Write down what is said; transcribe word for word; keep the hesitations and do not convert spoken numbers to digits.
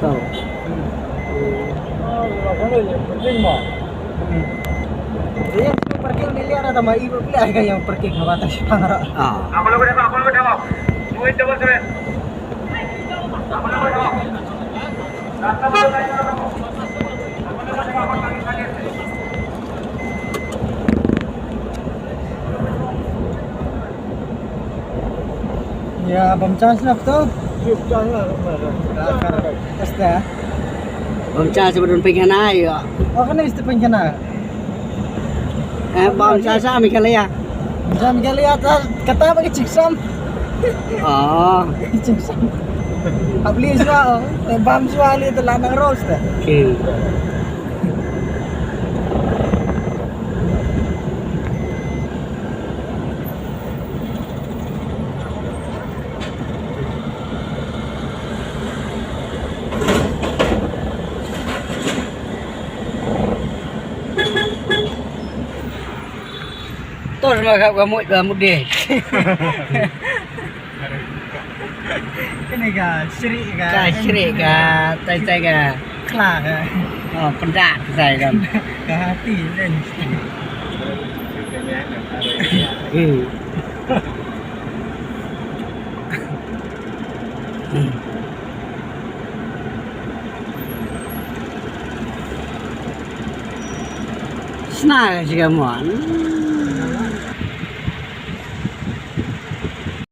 To. Parking ni lihat ada mai ibu pula yang parking apa atas pangara. Ah. Ya, bam chance lah tu. Bam chance ba don pynkhana ïa. Oh, kan mesti pynkhana. Eh, bam chance sa Meghalaya. Bam chance Meghalaya ta kata bagi chiksam. Oh. Chiksam. Abli shuwa, oh. Eh, bam shuwa li tu lanang ros ta. Okay. Tor ma ka ka mut ka mut deh. Kane ka shri ka. Ka shri ka tai tai ka. Khla ka. Oh, pynda tai ka. Ka hati len. Hmm. Sna ka jingmon.